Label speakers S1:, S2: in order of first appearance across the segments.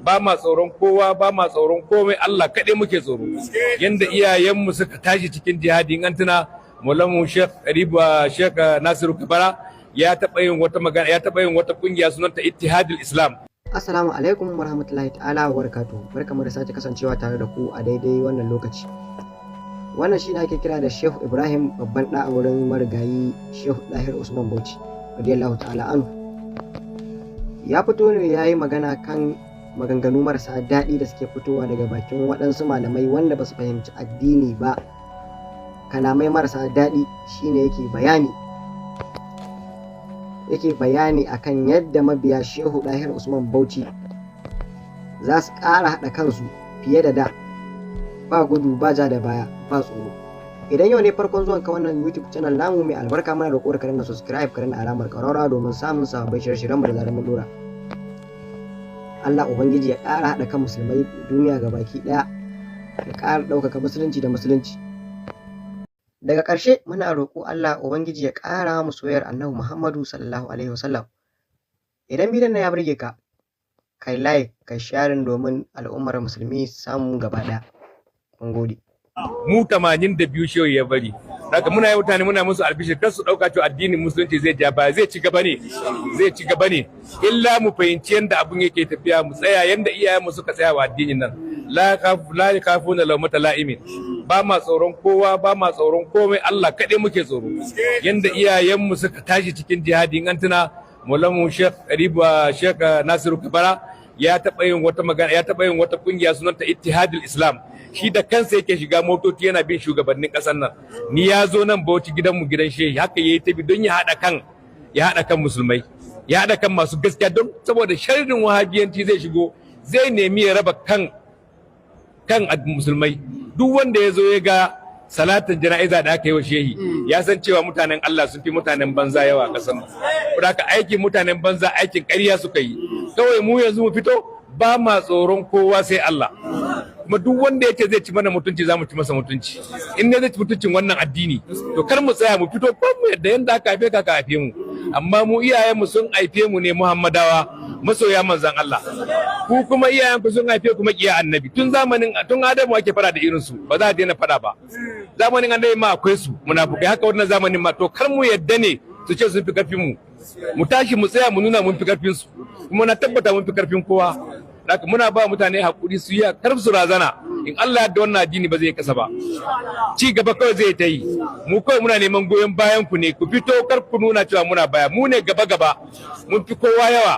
S1: Ba ma tsoron kowa, ba ma tsoron komai, Allah kaɗai muke tsoro. Yanda iyayenmu suka tashi cikin jihadi, in an tuna Maulamu Sheikh Riba, Sheikh Nasiru Kabara ya taɓa yin wata magana, ya taɓa yin wata kungiya sunanta Ittihadul Islam.
S2: Assalamu alaikum warahmatullahi ta'ala wa barakatuhu. Barkamu da sake kasancewa tare da ku a daidai wannan lokaci. Wannan shi ne ake kira da Shehu Ibrahim, babban ɗa a wurin marigayi Shehu Dahir Usman Bauchi radiyallahu ta'ala anhu. Ya fito ne ya yi magana kan maganganu marasa daɗi da suke fitowa daga bakin waɗansu malamai wanda ba su fahimci addini ba. Kalamai marasa daɗi shine yake bayani akan yadda mabiya Shehu Dahir Usman Bauchi za su ƙara haɗa kansu fiye da da, ba gudu, ba ja da baya, ba tsoro. Idan yau ne farkon zuwan ka wannan YouTube channel namu mai albarka, mana roƙo ka danna subscribe, ka danna alamar ƙararrawa domin samun sababbin shirye-shiryen mu da zarar mun dora. Allah Ubangiji ya ƙara haɗa kan musulmai duniya gabaki ɗaya, ya ƙara ɗaukaka musulunci da musulunci. Daga ƙarshe muna roƙo Allah Ubangiji ya ƙara mu soyayyar Annabi Muhammadu sallallahu alaihi wasallam. Idan bidiyon nan ya burge ka, kai like, kai sharing domin al'ummar musulmi su samu gaba ɗaya. Mun gode.
S1: Mu 82 shehu ya bari. Haka muna yi mutane, muna musu albishir, kar su dauka cewa addinin musulunci zai ja baya, zai ci gaba ne, zai ci gaba ne. Illa mu fahimci yanda abun yake tafiya, mu tsaya yanda iyayenmu suka tsaya wa addinin nan. La la yakhafuna lawmata la'imin. Ba ma tsoron kowa, ba ma tsoron komai, Allah kaɗai muke tsoro. Yanda iyayenmu suka tashi cikin jihadi, in an tuna Maulamu Sheikh Riba, Sheikh Nasiru Kabara ya taɓa yin wata magana, ya taɓa yin wata kungiya sunanta Ittihadul Islam. Shi da kansa yake shiga motoci yana bin shugabannin ƙasar nan. Ni ya zo nan Bauchi, gidanmu, gidan shehi, haka yayi tabi don ya haɗa kan musulmai, ya haɗa kan masu gaskiya, don saboda sharrin wahabiyanci zai shigo, zai nemi ya raba kan musulmai. Duk wanda ya zo ya ga salatin jana'iza da aka yi wa shehi ya san cewa mutanen Allah sun fi mutanen banza yawa a ƙasar nan. Haka aikin mutanen banza aikin ƙarya suka yi. Kawai mu yanzu mu fito, ba ma tsoron kowa sai Allah. Kuma duk wanda yake zai ci mana mutunci, za mu ci masa mutunci. In ne zai ci mutuncin wannan addini, to kar mu tsaya, mu fito ko mu yadda yanda aka haife ka, ka haife mu. Amma mu iyayenmu sun haife mu ne Muhammadawa, masoya manzon Allah. Ku kuma iyayenku sun haife ku makiya Annabi. Tun zamanin tun Adamu ake fara da irin su, ba za a daina fada ba. Zamanin Annabi ma akwai su munafukai, haka wannan zamanin ma. To kar mu yadda ne su ce sun fi karfin mu. Mu tashi mu tsaya, mu nuna mun fi karfin su, kuma na tabbata mun fi karfin kowa. Haka muna ba mutane hakuri, su yi kar su razana. In Allah da wannan addini ba zai kasa ba, ci gaba kawai zai ta yi. Mu kawai muna neman goyon bayan ku ne, ku fito, kar ku nuna cewa muna baya. Mu ne gaba gaba, mun fi kowa yawa,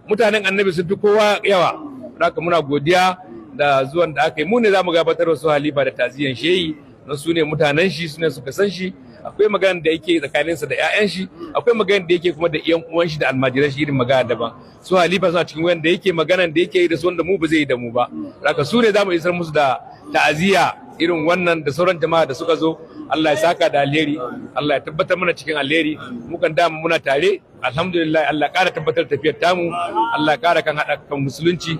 S1: mutanen Annabi sun fi kowa yawa. Haka muna godiya da zuwan da aka yi. Mu ne za mu gabatar wasu halifa da taziyan shehi, don su ne mutanen shi, su ne suka san shi. Akwai magana da yake tsakaninsa da 'ya'yan shi, akwai magana da yake kuma da iyan uwan shi da almajiran shi, irin magana daban. Su halifa suna cikin wanda yake magana da yake yi da su, wanda mu ba zai yi da mu ba. Haka su ne zamu isar musu da ta'aziyya irin wannan da sauran jama'a da suka zo. Allah ya saka da alheri, Allah ya tabbatar mana cikin alheri. Mukan dama muna tare, alhamdulillah. Allah ƙara tabbatar tafiyar tamu, Allah ya ƙara kan haɗa kan musulunci.